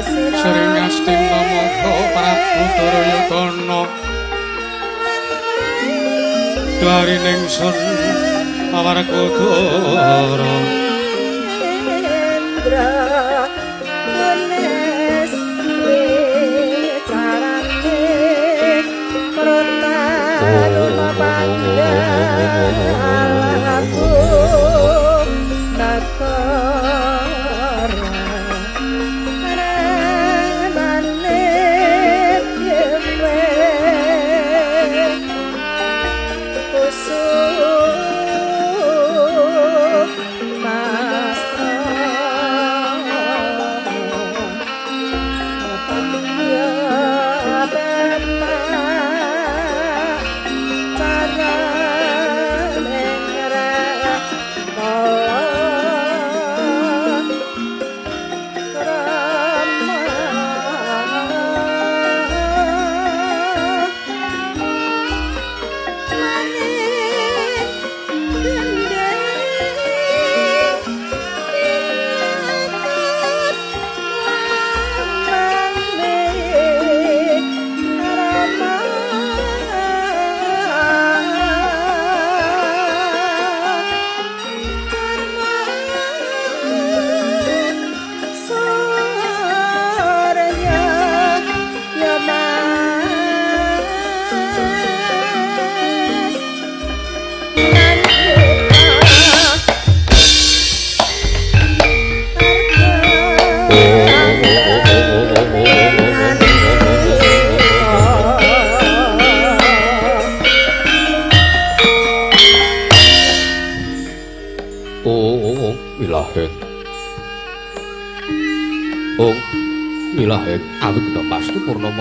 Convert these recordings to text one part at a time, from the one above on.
Sri Ngastina Maha Prabu Duryudana Dwarining sun Pawarkudara Indra Kunes carane protaruna aku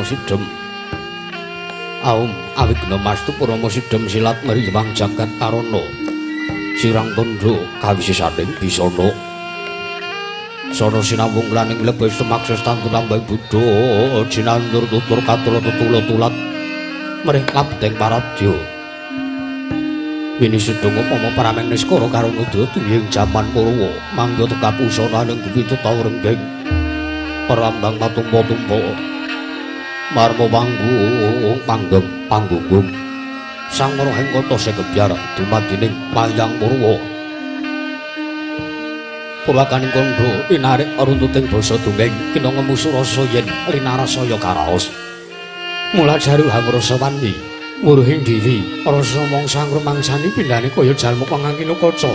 Sidem aum awigna mastu purnama sidem silat mriyang jagat karana sirang tandha kawisisaning bisana sana sinawung laning lebes temakses tantu tambah buddha jinandur tutur katula tetula tulat mrih kabdeng paradya wini sedung upama parameng niskara karana daya jaman Purwa mangga tekapusana ning duwita tau renggeng perambang patumpa-tumpa marmo panggung panggeng panggunggung sang marahing kota sekebyar dumadining mayang Purwa purwakaning kandha linarik runtuting basa dongeng kina ngemusu rasa yen linarasaya karaos mula jaru hangrasa wanwi wuruhing diri rasa mangsa ngrumangsani pindhane kaya jalma kang ngangkina kaca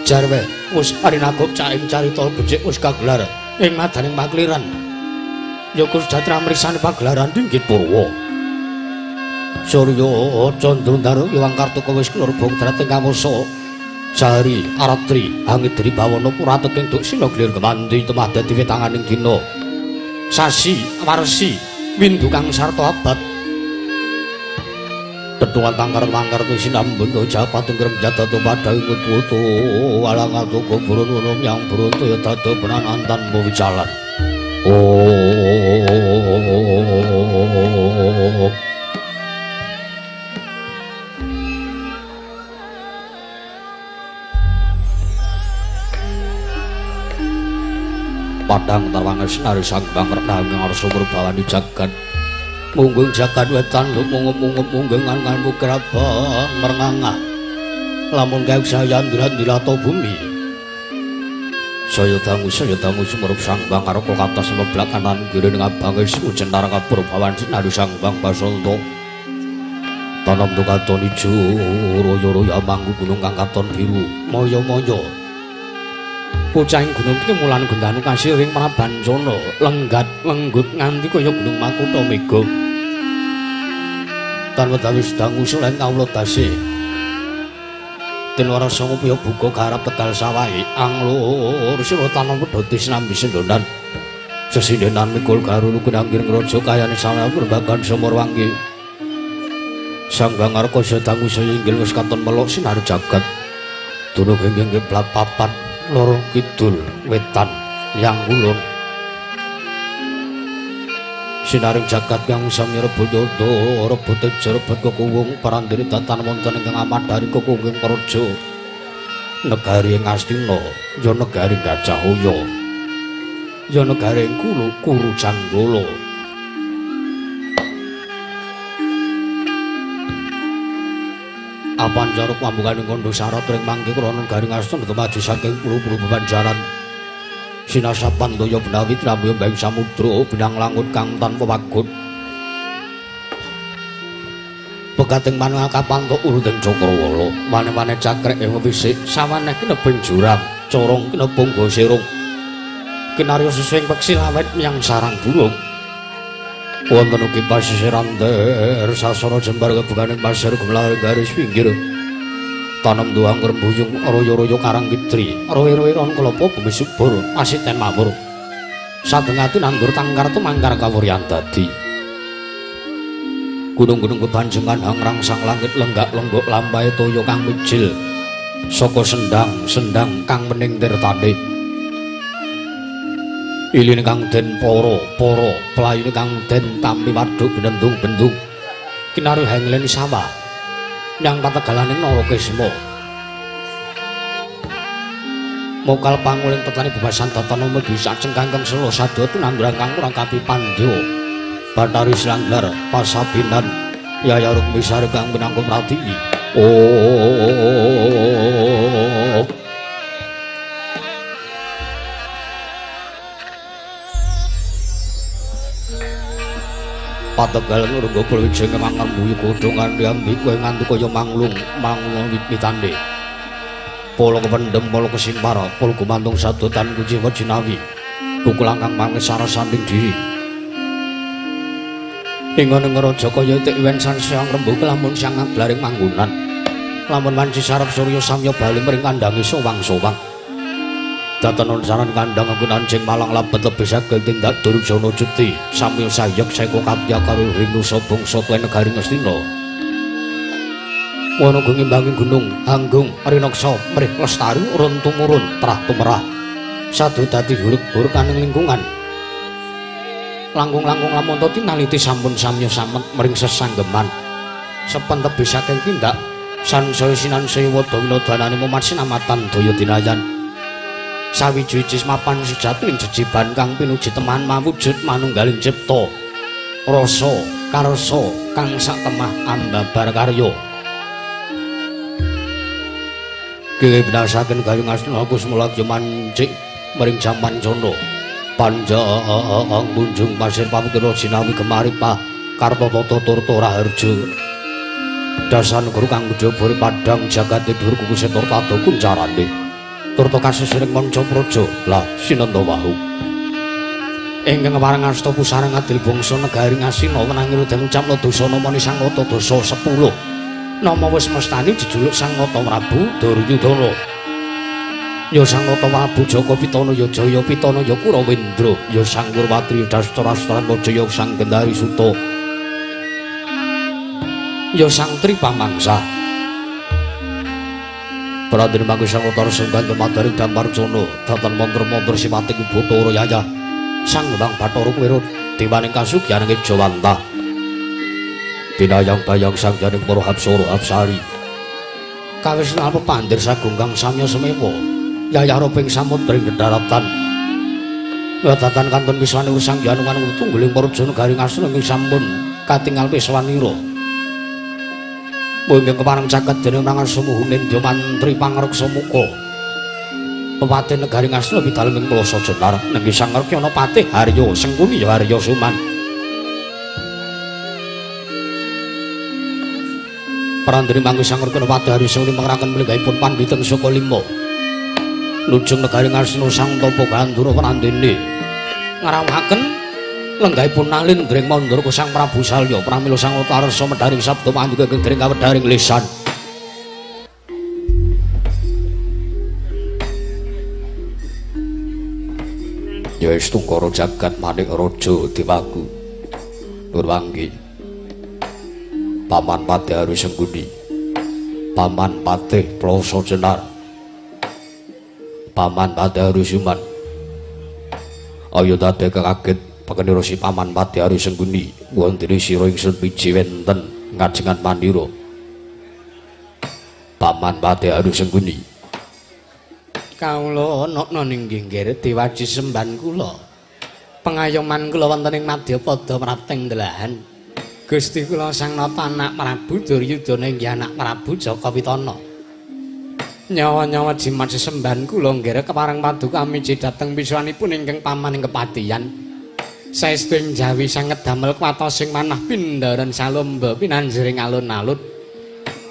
jarwe wis arinagop caing carita becik wis kagelar ing madaning makliran Yokus jatra mriksani pagelaran dinggit Purwa. Surya Candra Ndaru Iwang Kartika wis klurbung dhateng kawasa. Jari Aratri Hangidri Bawana purateking Duksina glir kemandi temah dadi wetanganing dina. Sasi Warsi windu kang sarta abad. Tetuan tangkar mangkar sinambun japatung grem jatatu padha kutu alangatu kuburun unum yang beruntu ya dadu penantan wicalan. Oh, padang tarwangan sinari sang bangker dahang ngarsa purbawani jagat munggung jagat wetan lumungup-mungup munggengan nganmu kerabang merengangah lamun kayu saya ndilat-ndilato bumi saya dangu sumurup sang bang karoko katas meblak kanan kiri ngabange sujenar kapurbawan sinari sang bang basonto tanam dukaton ijo royo-royo amanggu gunung kang katon biru moyo-moyo bocahing gunung timulan gendanu kasih ing Prabancana lenggat lenggut nganti kaya gunung Makutha Mega tan wedawis dangu sulen kawula dasih Tinwara sanga puya buka garap tegal sawahe anglur sira tanom pedhoti sinambi sendonan sesindenan mikul garulu kenanggir ngraja kayane sawah rembagan sumur wanggi Sang Bangarka dangu saya inggil wis katon melok sinar jagat dunung inggih kiblat papat loro kidul wetan yang kulon sinaring jagat kang sami rebut yodo rebut tejo rebut kekuwung parandene datan wonten ingkang amadhari kekuwung praja negari Ngastina ya negari Gajah Hoya ya negaring Kulu Kuru Janggala. Apancara pambukaning kandha syarat ring mangke krana garing asta maju saking pulu-pulu bebanjaran. Sinasapan daya benawi trambuya mbahing samudra binang langut kang tanpa wagut. Pegating manunggal kapantuk uruding cakrawala, mane-mane cakrek ing wisik, sawaneh kinebing jurang, corong kinebung gosirung. Kinarya susuing peksi lawet menyang sarang burung. Wonten ugi pasisiran ter sasana jembar kebukaning pasir gumelar garis pinggir. Tanem duang rembuyung royo-royo karang kidri, roe-roe ron kelapa bumi subur asiten mawur. Sadengati nandur tangkar tumangkar kawuryan dadi. Gunung-gunung bebanjengan hangrangsang langit lenggak-lenggok lampahe toya kang mijil saka sendang-sendang kang mening tirtane. Iline kang den para-para, pelayune kang den tampi waduk benendung-bendung. Kinarya henglen sawah nyang pategalaning Narakesma. Mokal panguling petani bebasan tatana mlebu saceng kangkang sela sadya tinambrang kang kurang kapi pandya. Bathari Slanggar pasabinan Yaya Rukmi Sari kang minangka prati. Oh. Pategal ngrunggo wijing mangrembuyu godhongan diambi kowe nganti kaya manglung manglung wit-witane. Polo kependhem polo kesimpar polo gumantung sadotan kuciwa jinawi. Kukulang kang mangis sarasaning diri. Ingon raja kaya itik wen sansaya ngrembug lamun siang ngablaring manggonan. Lamun wanci sarep surya samya bali mring kandange sowang-sowang. Datanon saran kandang anggun anjing malang labet lebih saged tindak Durjana Juti samya sayek seka kapya karo rinusa bangsa tuwe negari Ngastina. Wana ngimbangi gunung Hanggung rinaksa mrih lestari urun tumurun trah tumerah. Sadu dadi huruk-hurukaning lingkungan. Langkung-langkung lamun tinaliti sampun samya samet mring sesanggeman. Sepen tebih saking tindak sansaya sinansaya wada winodanane mumat sinamatan daya dinayan. Sawiji-wiji mapan sejati ing jejiban kang pinuji teman mawujud manunggaling cipta rasa karsa kang satemah ambabar karya. Kile binasaken garing asna Kusmula mancik mring jaman jana. Panjang munjung pasir pamukira jinawi gemaripah kartata turta raharja. Dasan guru kang njabari padhang jagate dhuwur kuku setor tata kuncarane. Turta kasus ing manca praja lah sinenta wahu. Ingkang warang asta pusarang adil bangsa negari Ngastina wenangi den ucap dosa namane Sang Nata dasa 10. Nama wis mestani jejuluk Sang Nata Prabu Duryudana. Ya Sang Nata Prabu Jaka Pitana ya Jaya Pitana ya Kurawendra ya Sang Purwatri Dastarastra Jaya Sang Gendari Suta. Ya Sang Tri Pamangsa. Pradene mangke Sang Utara Senggan Madaring Damparjana datan mantra-mantra simating Bathara Yayah Sang Hyang Bathara Kuwera dewaning kasugyan ing Jawantah. Binayang bayang sang janing para hapsara hapsari. Kawis nalpa pandir sagung kang samya semewa yayah roping samudra ing dharatan. Wadatan kantun wiswane sang januman tungguling para jana garing asra ing sampun katingal wiswanira. Mungkin kepareng caket dening Mangarsa Muhunindya Mantri Pangreksa Muka. Pepatih negari Ngastina pidalem ing Plasa Jenar nenggi Sang Rekyana Patih Harya Sengkuni ya Harya Suman. Prandene mangke Sang Rekyana Patih Harya Sengkuni mangeraken mlinggahipun pandhiteng saka lima. Lujeng negari Ngastina Sang Tapa Gandura prandene ngrawuhaken lenggahipun nalindring mandura Sang Prabu Salya pramila Sang Utarsa medharing sabda pandika ingkang dering kawedharing lisan. Ya wis tungkara jagat manik raja dewaku Nurwanggi Paman Patih Harya Sengkuni Paman Patih Plasa Jenar Paman Patih Harya Suman. Ayo dadi kaget pakenira si Paman Patih Harya Sengkuni wondene sira ingsun miji wenten ngajengan mandira. Paman Patih Harya Sengkuni. Kawula ana ning nggih Dewaji semban kula. Pengayoman kula wonten ing Madyapada prapting delahan. Gusti kula Sang Nata anak Prabu Duryudana inggih anak Prabu Jaka Pitana. Nyawa-nyawa jimat sesembahan kula nggih kepareng paduka amiji dhateng pisuwanipun ingkang paman ing kepatihan. Saestu ing Jawi sanget damel kuwatosing manah pindharan salomba pinanjering alun-alun.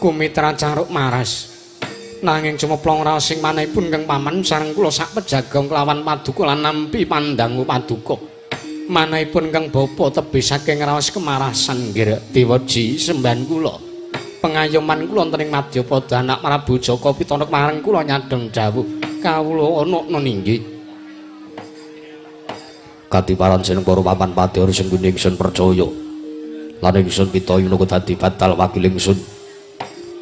Kumitra caruk maras. Nanging cumeplong raos sing manahipun kang paman sareng kula sak pejagong kelawan paduka lan nampi pandangu paduka. Manahipun kang bapa tebih saking raos kemarasan nggih Dewaji sembahan kula. Pengayoman kula wonten ing Madyapada anak Prabu Jaka Pitana marang kula nyadheng dawuh kawula ana ninggih. Katiparan jeneng para paman Patih Sengkuni ingsun percaya. Lan ingsun pitaya menawa dadi batal wakil ingsun.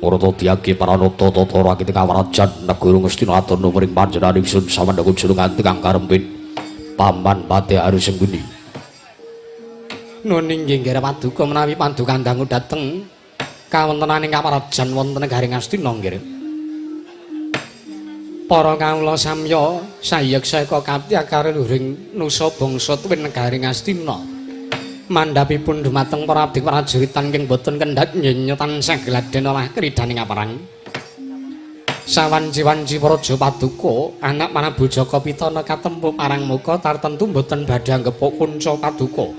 Marata diyagi paranata tata rakit kawarajan negara Ngastina aturna ring panjenengan ingsun samandha junjungan nganti kang karempit paman Patih Sengkuni. Nun inggih nggih paduka menawi paduka dangu dhateng kawontenaning kawarajan wonten negari Ngastina nggih. Para kawula samya sayeksa eka kapti kaluhuring nusa bangsa tuwin negari Ngastina. Mandhapipun dumateng para abdi prajuritan ingkang boten kendhat nyenya tansah gladen olah kridaning aparang. Sawanci-wanci praja paduka anak Prabu Jaka Pitana katempu parang muka tartentu boten badhe anggepuk kunca paduka.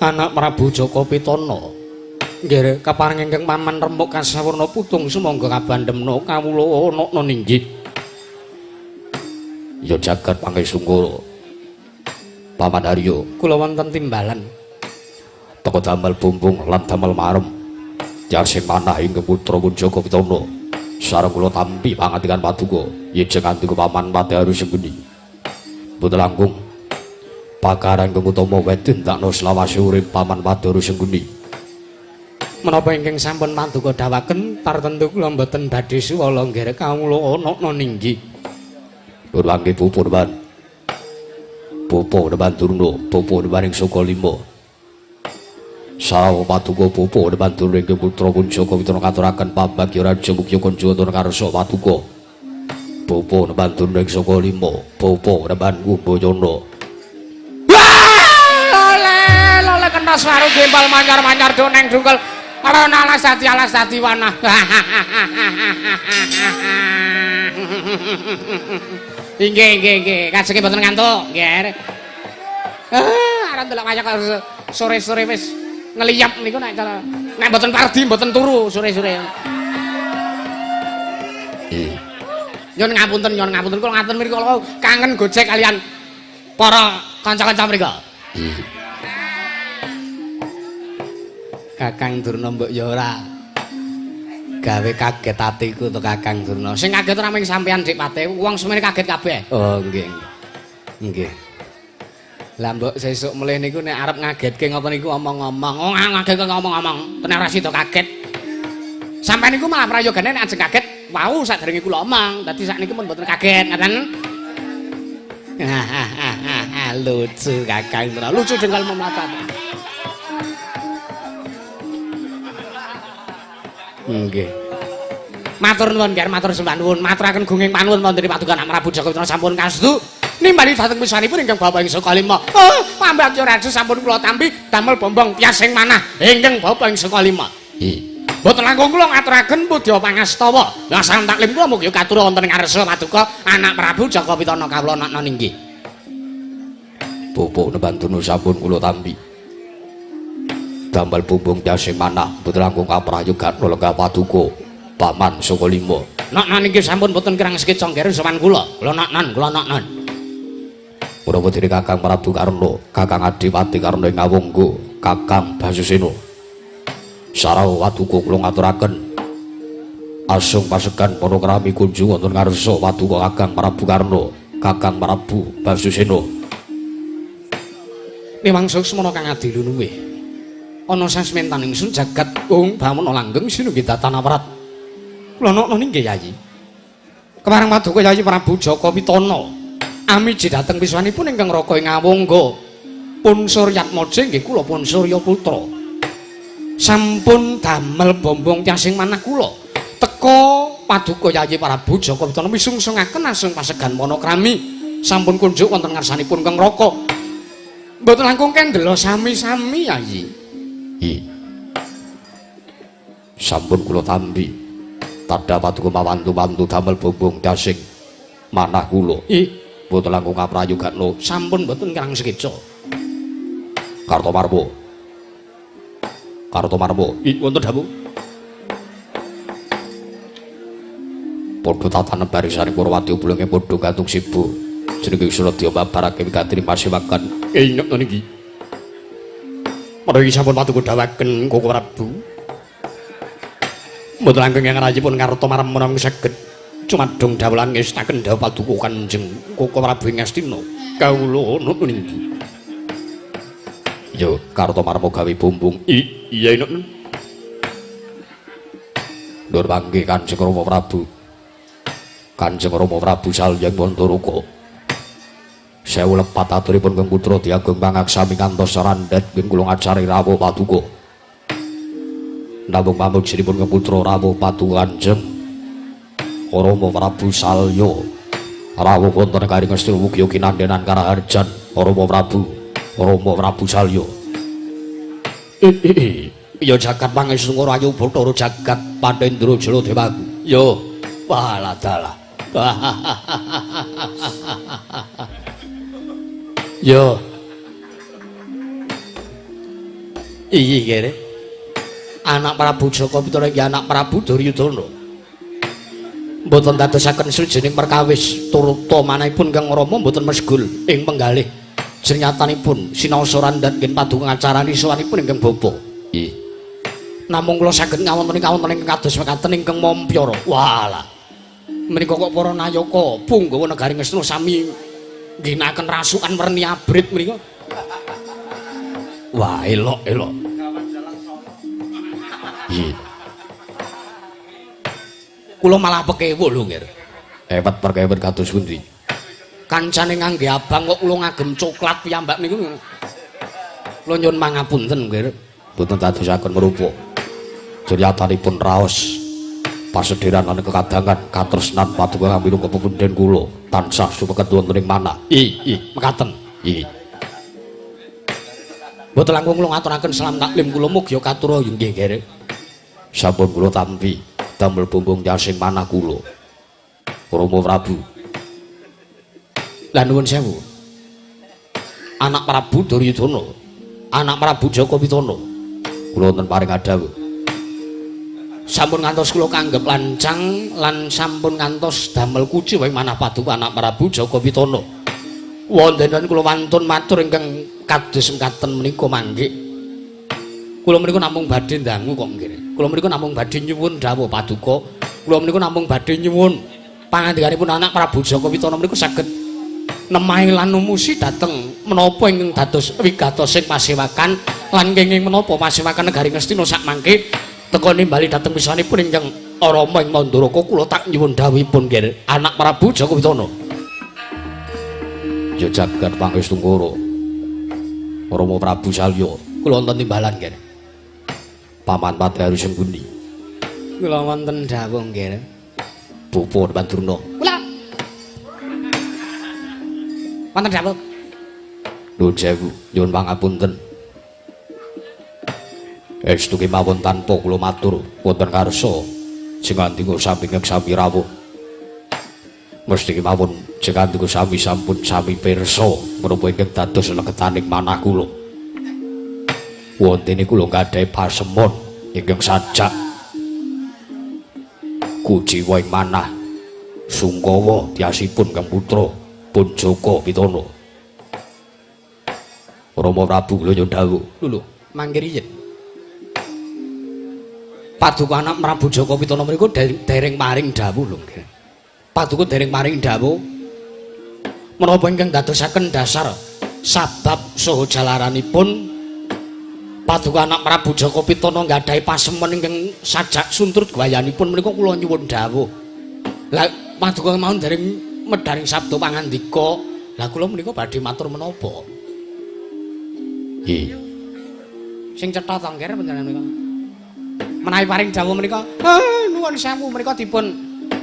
Anak Prabu Jaka Pitana nggih kepareng ingkang paman remuk kasawurna putung sumangga kabandemna kawula ana ninggih. Ya jagat pangesungkara Paman Haryo kula wonten timbalan. Teko damel bumbung lan damel marem tiasing manah ingkang putra Jaka Pitana sareng kula tampi pangandikan paduka yen ngandika paman Patih Sengkuni. Mboten langkung pakaran ingkang utama wedhi ndakno selawase urip paman Patih Sengkuni. Menapa ingkang sampun paduka dawaken tartentu kula mboten badhe suwala nggih kawula ana ninggi. Nuwun mangke pupu depan. Pupu depan Durna, pupu depan ing Saka Lima. Sawa paduka pupu depan Durna ingkang putra Jaka Pitana katuraken pambagya raja mukya kunjungan karsa paduka. Pupu depan Durna ing Saka Lima, pupu depan Kumbayana. Lole, lole kena swaru gempal manyar-manyar do neng dungkel. Ora alas dadi alas dadi wanah. Inggih inggih inggih, kajenge mboten ngantuk, nggih. Ah, arep ndelok wayang sore-sore wis ngeliyap niku nek cara nek mboten pardi mboten turu sore-sore. Nyun ngapunten, nyun ngapunten kula ngaten mriku kula kangen gojek kalian para kanca-kanca mriku. Kakang Durna mbok ya ora gawe kaget atiku to Kakang Durna. Sing kaget ora mung sampeyan Dik Patih, wong semene kaget kabeh. Oh nggih. Nggih. Lah mbok sesuk mulih niku nek arep ngagetke ngoten niku omong-omong. Oh ngagetke ngomong-omong, tenan ora sida kaget. Sampeyan niku malah prayogane nek ajeng kaget, wau sadurunge kula omong. Dadi sakniki pun mboten kaget, ngaten. Lucu Kakang Durna, lucu jengkol memlatat. Nggih. Matur nuwun nggih, matur sembah nuwun, maturaken gunging panuwun wonten ing paduka Anak Prabu Jaka Pitana sampun kasedu. Nimbali dhateng pisanipun ingkang bapa ing saka lima. Oh, pambagya raja sampun kula tampi damel bombong tiasing manah ingkang bapa ing saka lima. Mboten langkung kula ngaturaken pudya pangastawa. Lah salam taklim kula mugi katur wonten ing ngarsa paduka Anak Prabu Jaka Pitana kawula nakna ninggih. Bapak Nebantuna sampun kula tampi. Damel bumbung tiasing manah mboten langkung kaprayogan lenggah paduka paman saka lima. Nakna niki sampun boten kirang sekeca nggih sowan kula. Kula naknan, kula naknan. Menapa dene Kakang Prabu Karna, Kakang Adipati Karna ing Awangga, Kakang Basusena. Sarawa paduka kula ngaturaken asung pasegan para krami kunjung wonten ngarsa paduka Kakang Prabu Karna, Kakang Prabu Basusena. Niwang suksmana kang adilunuwih. Ana sasmentan ingsun jagat ung bamana langgeng sinunggi datan awrat. Kula nokno nggih Yayi. Kepareng paduka Yayi Prabu Jaka Pitana amiji dhateng pisuwanipun ingkang raka ing Awangga. Pun Suryatmaja nggih kula pun Surya Putra. Sampun damel bombong tiasing manah kula. Teka paduka Yayi Prabu Jaka Pitana misungsungaken asung pasegan panakrami. Sampun kunjuk wonten ngarsanipun ingkang raka. Mboten langkung kendela sami-sami, Yayi. I. Sampun kula tampi. Tadha paduka mawantu-wantu damel bumbung dasing manah kula. Ih, mboten langkung kaprayogakno. Sampun mboten kirang sekeca. Kartomarma. Kartomarma. Ih, wonten dawuh. Padha tatanen barisane Kurawati bulunge padha gantung sibu. Jenenge Suradya mabarake wigatine pasewakan. Ing nek niki. Menawi sampun paduka dawuhaken Koko Prabu. Mboten langkung ingkang rayipun Kartomarma menawi saged cumadung dawuh lan ngestaken dawuh paduka Kanjeng Koko Prabu ing Astina. Kawula nut niki. Yo Kartomarma gawe bumbung. Iya nek. Nur panggih Kanjeng Rama Prabu. Kanjeng Rama Prabu Salya Mandaraka. Sewu lepat aturipun Kang Putra Diagung pangaksami ngantos randhet nggih kula ngajari rawuh paduka. Namung pamujinipun Kang Putra rawuh paduka Kanjeng Rama Prabu Salya. Rawuh wonten Garing Ngastina mugi kinandenan karaharjan Rama Prabu, Rama Prabu Salya. Ya jagat pangestu rayu Bathara jagat Pandhendra Jala Dewaku. Yo, walah dalah. Yo. Iki kene. Anak Prabu Jaka Pitana iki anak Prabu Duryudana. Mboten dadosaken swijining perkawis turuta manahipun Kang Rama mboten mesgul ing penggalih. Jernyatanipun sinaosa randhat nggih paduka ngacarani sowanipun ingkang bapa. Nggih. Namung kula saged ngawonten kawonten ingkang kados mekaten ingkang mampyara. Walah. Menika kok para nayaka punggawa negari Ngastina sami ngginakaken rasukan werni abrit menika. Wah, elok elok. Nggih. Kula malah pekewuh lho, Nggir. Ewet perkewet kados pundi? Kancane ngangge abang kok kula ngagem coklat piyambak niku. Kula nyuwun pangapunten, Nggir. Mboten dadosaken merupa. Juryatanipun raos pasediran lan kekadangan katresnan paduka kang minangka pepundhen kula tansah sumeket wonten ing manah. Ih, mekaten. Ih. Mboten langkung kula ngaturaken salam taklim kula mugi katura nggih, Nggir. Sampun kula tampi damel bumbung jasing manah kula. Rama Prabu. Lah nuwun sewu. Anak Prabu Duryudana, anak Prabu Jaka Pitana. Kula wonten paring adhawuh. Sampun ngantos kula kanggep lancang lan sampun ngantos damel kuciwa ing manah paduka anak Prabu Jaka Pitana. Wonten kula wantun matur ingkang kados mekaten menika manggih. Kula menika namung badhe ndangu kok nggih. Kula menika namung badhe nyuwun dawuh paduka. Kula menika namung badhe nyuwun pangandikanipun anak Prabu Jaka Pitana menika saged nemahi lan numusi dhateng menapa ingkang dados wigatosing pasewakan lan kenging menapa pasewakan negari Ngastina sakmangke teka nimbali dhateng pisanipun ingkang Rama ing Mandaraka. Kula tak nyuwun dawuhipun nggih anak Prabu Jaka Pitana. Ya jagat pangestu ngoro Rama Prabu Salya. Kula wonten timbalan nggih. Paman Padharu Sengkuni. Kula wonten dawuh nggih. Bapa Pandurna. Kula wonten dawuh. Nuwun sewu, nyuwun pangapunten. Estu kemawon tanpa kula matur wonten karsa jengandika sami sami rawuh. Mesti kemawon jengandika sami sampun sami pirsa menapa ingkang dados legetaning manah kula. Wontene kula gadhahi pasemon ingkang sajak kuciwa ing manah sungkawa tiasipun Kang Putra pun Jaka Pitana. Rama Prabu kula nyuwun dawuh. Lho, mangke riyen. Paduka anak Prabu Jaka Pitana menika dereng paring dawuh lho nggih. Paduka dereng paring dawuh menapa ingkang dadosaken dasar sabab saha jalaranipun paduka anak Prabu Jaka Pitana nggadahi pasemon ingkang sajak suntrut gwayanipun menika kula nyuwun dawuh. Lah paduka mawon dereng medharing sabda pangandika. Lah kula menika badhe matur menapa? Nggih. Sing cetha to nggih panjenengan menika. Menawi paring dawuh menika, nuwun sewu menika dipun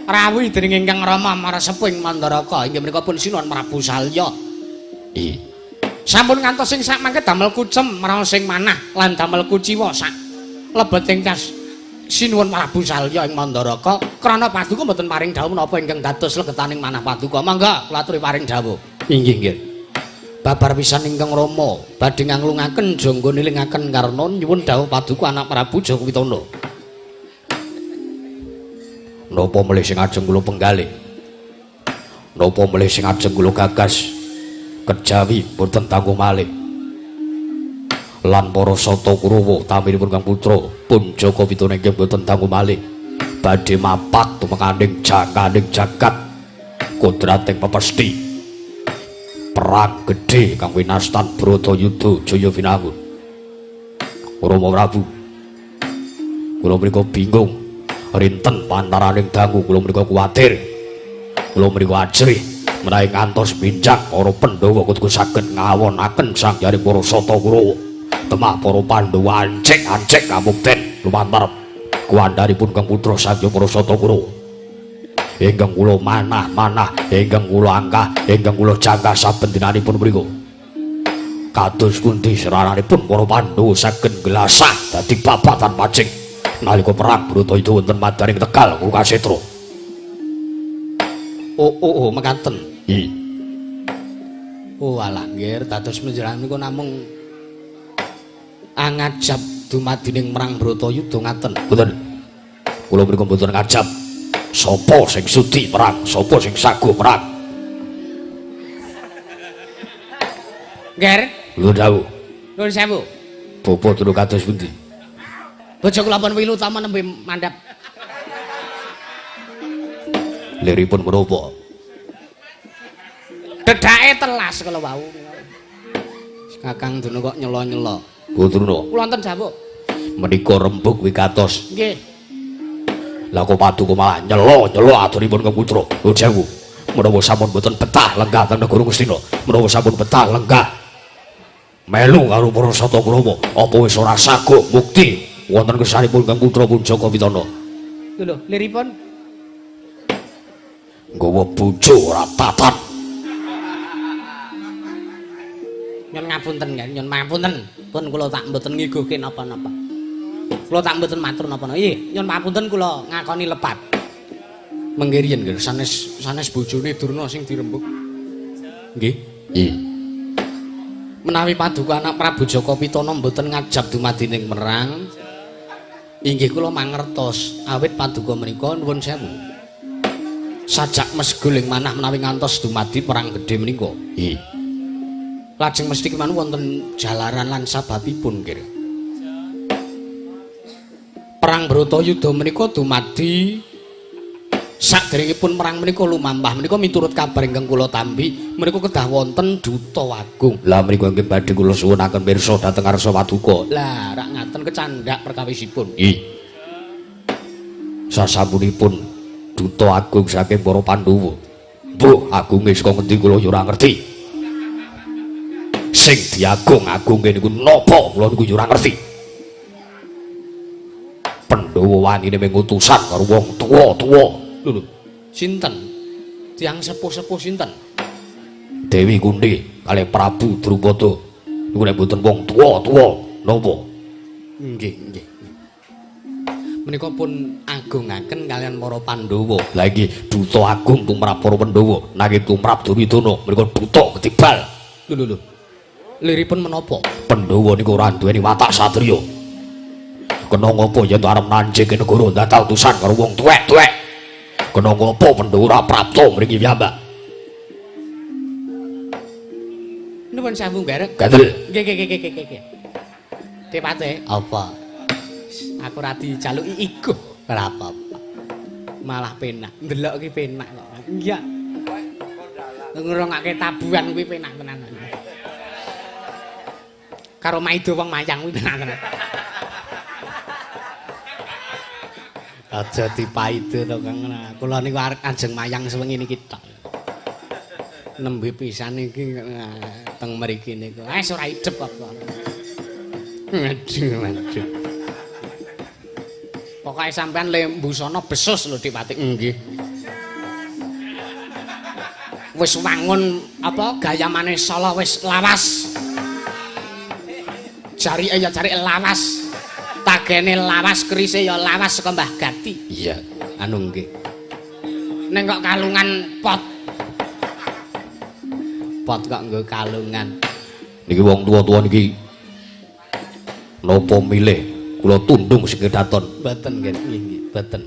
rawuhi dening ingkang Rama Marasepuh ing Mandaraka. Inggih menika pun Sinuwun Prabu Salya. Nggih. Sampun ngantos sing sak mangke damel kucem mraos sing manah lan damel kuciwa sak lebeting tas sinuwun Prabu Salya ing Mandaraka krana paduka mboten paring dawuh menapa ingkang dados legetaning manah paduka. Mangga kula aturi paring dawuh. Inggih nggih. Babar pisan ingkang Rama badhe nganglungaken jangga nilingaken karna nyuwun dawuh paduka anak Prabu Jaka Witana. Napa melih sing ajeng kula penggalih? Napa melih sing ajeng kula gagas? Kejawi boten tanggung malih. Lan para sata Kurawa taminipun Kang Putra pun Jaka Witana inggih boten tanggung malih. Badhe mapak tumekaning jangkaning jagat kodrating pepesti. Perang gedhe kang winastan Bratayuda Jaya Binangun. Rama Prabu, kula mriku bingung rinten pantaraning dangu, kula mriku kuwatir, kula mriku ajrih menawi ngantos binjang para Pandhawa kudu saged ngawonaken sanghyang para sata Kurawa. Temah para Pandhawa ancik-ancik kamukten lumantar kuwandharipun Kang Putra sanghyang para sata Kurawa. Ingkang kula manah-manah, ingkang kula angkah, ingkang kula jangkah saben dinanipun mriku. Kados pundi seraranipun para Pandhawa saged nggelasah dadi babatan pacing nalika perang Bratayuda wonten madaning Tegal Kurukasetra. Oh oh oh mekaten. Nggih. Oh alah nggih, dados panjenengan niku namung angajab dumadining perang Bratayuda ngaten. Mboten. Kula mriku mboten ngajab. Sapa sing sudi perang, sapa sing saguh perang? Nggih. Lho dawuh. Nuwun sewu. Bapa durung kados pundi? Bojo kula pun wilu utama nembe mandhap. Liripun menapa? Dedake telas kala wau. Kakang Durna kok nyela-nyela. Bu Durna. Kula wonten jawuk. Menika rembug wigatos. Nggih. Lah kok paduka malah nyela-nyela aturipun Kang Putra. Lho sewu. Menawa sampun mboten betah lenggah teng negara Ngastina, menawa sampun betah lenggah melu karo para sata Kurawa, apa wis ora saguh mukti wonten kesanipun Kang Putra pun Jaka Witana. Lho lho, liripun nggawa bojo ora tatan. Nyun ngapunten nggih, nyun ngapunten. Pun kula tak mboten ngiguhke napa-napa. Kula tak mboten matur napa-napa. Nggih, nyun ngapunten kula ngakoni lepat. Mengke riyen nggih sanes sanes bojone Durna sing dirembug. Nggih. Nggih. Menawi paduka anak Prabu Jaka Pitana mboten ngajab dumadining perang, inggih kula mangertos awit paduka menika nuwun sewu. Sajak mesgul ing manah menawi ngantos dumadi perang gedhe menika. Nggih. Lajeng mesti kemanu wonten jalaran lan sababipun nggih. Perang Bratayuda menika dumadi saderengipun perang menika lumampah menika miturut kabar ingkang kula tampi menika kedah wonten duta agung. Lah menika inggih badhe kula suwunaken pirsa dhateng arsa paduka. Lah rak ngaten kecandhak perkawisipun. Nggih. Sasampunipun duta agung saking para Pandhawa. Mbuh agunge saka ngendi kula ya ora ngerti. Sing diagung-agungke niku napa kula niku ya ora ngerti. Pandhawa wanine mung utusan karo wong tuwa-tuwa. Lho lho, sinten? Tiyang sepuh-sepuh sinten? Dewi Kunti kalih Prabu Drupada. Niku nek mboten wong tuwa-tuwa napa? Nggih, nggih. Menika pun agungaken kalian para Pandhawa. Lah iki duta agung tumrap para Pandhawa, nanging tumrap Duryudana menika duta ketibal. Lho lho lho. Liripun menapa? Pandhawa niku ora duweni watak satriya. Kena ngapa yen arep nanjing negara ndadak utusan karo wong tuwek-tuwek. Kena ngapa Pandhawa ora prapta mriki piyambak? Nuwun sewu, Gareng. Gatel. Nggih nggih nggih nggih nggih. Depate apa? Aku ora dijaluki iguh, ora apa-apa. Malah penak. Ndelok ki penak kok. Iya. Ngrungokake tabuhan kuwi penak tenan. Karo maido wong mayang kuwi penak tenan. Aja dipaido to Kang. Kula niku arep ajeng mayang sewengi niki tok. Nembe pisan iki teng mriki niku. Wis ora idep kok. Aduh, aduh. Pokoke sampean le mbusana besus lho Dik Patik. Nggih. Wis wangun apa gayamane Sala wis lawas. Jarike ya jarik lawas. Tagene lawas, kerise ya lawas saka Mbah Gati. Iya, anu nggih. Ning kok kalungan pot. Pot kok nggo kalungan. Niki wong tuwa-tuwa niki napa milih kula tundung sing kedaton? Mboten nggih, nggih, mboten.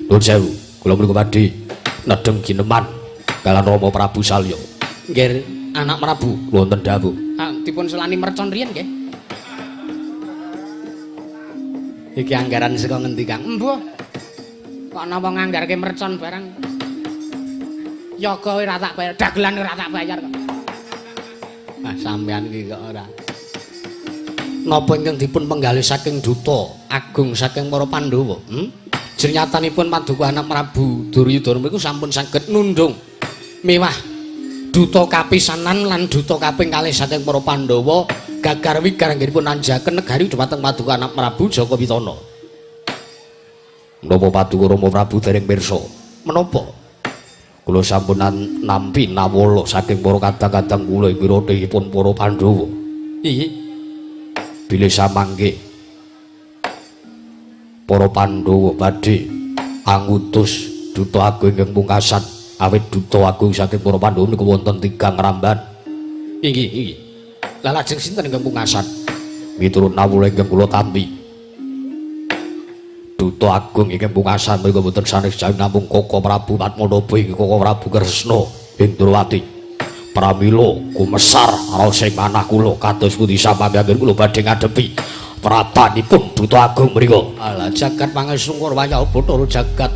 Nuwun sewu, kula mriku badhe nedheng gineman kalian Rama Prabu Salya. Nggih, anak Prabu. Wonten dawuh. Ah, dipun selani mercon riyen nggih. Iki anggaran saka ngendi, Kang? Embuh. Kok ana wong nganggarke mercon barang. Yoga ora tak bayar, dagelan ora tak bayar kok. Ah, sampean iki kok ora. Napa ingkang dipun penggalih saking duta agung saking para Pandhawa? Jernyatanipun paduka anak Prabu Duryudana mriku sampun saged nundung miwah duta kapisanan lan duta kaping kalih saking para Pandhawa gagar wigar anggenipun nanjaken negari dhumateng paduka anak Prabu Jaka Pitana. Menapa paduka Rama Prabu dereng pirsa? Menapa? Kula sampun nampi nawala saking para kadang-kadang kula ing wiratihipun para Pandhawa. Iya. Bilih samangke para Pandhawa badhe angutus duta agung ingkang pungkasan, awit duta agung saking para Pandhawa niku wonten tigang ramban. Inggih, inggih. Lah lajeng sinten ingkang pungkasan? Miturut nawala ingkang kula tampi, duta agung ingkang pungkasan menika boten sanes jawi namung Koko Prabu Padmanaba inggih Koko Prabu Kresna ing Ndrawati. Pramila kumesar raos ing manah kula kados pundi samangke kula badhe ngadepi prapanipun duta agung mriku. Alah jagat pangesungkur wayah Bathara jagat.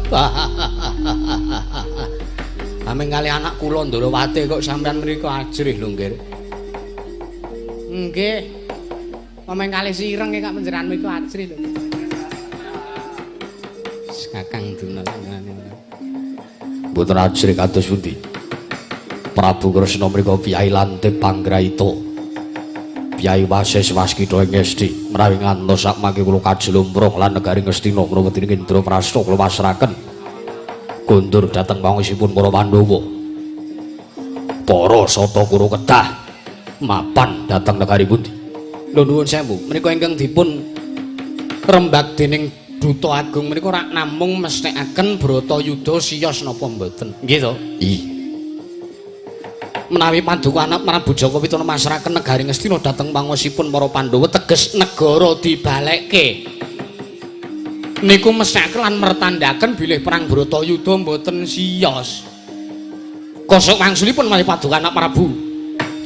Ameng kali anak kula Ndrawati kok sampean mriku ajrih lho nggih. Nggih. Ameng kali sireng kok panjenengan mriku ajrih lho. Kakang Duna. Mboten ajrih kados pundi? Prabu Kresna mriku piyai lantip panggraita. Piyai wasis waskita ing Ngastina menawi ngantos sakmangke kula kajlomprong lan negari Ngastina menawa dening Indraprasta kula pasrahaken kondur dhateng panguwasipun para Pandhawa. Para sata Kuru kedah mapan dhateng negari pundi? Lho nuwun sewu, menika ingkang dipun rembag dening duta agung menika ora namung mesthekaken Bratayuda siyos napa mboten. Nggih to? Iya. Menawi paduka anak Prabu Jaka Pitana masrahaken negari Ngastina dhateng panguwasipun para Pandhawa teges negara dibalekke. Niku mesthekaken lan mertandhaken bilih perang Bratayuda mboten siyos. Kosok wangsulipun menawi paduka anak Prabu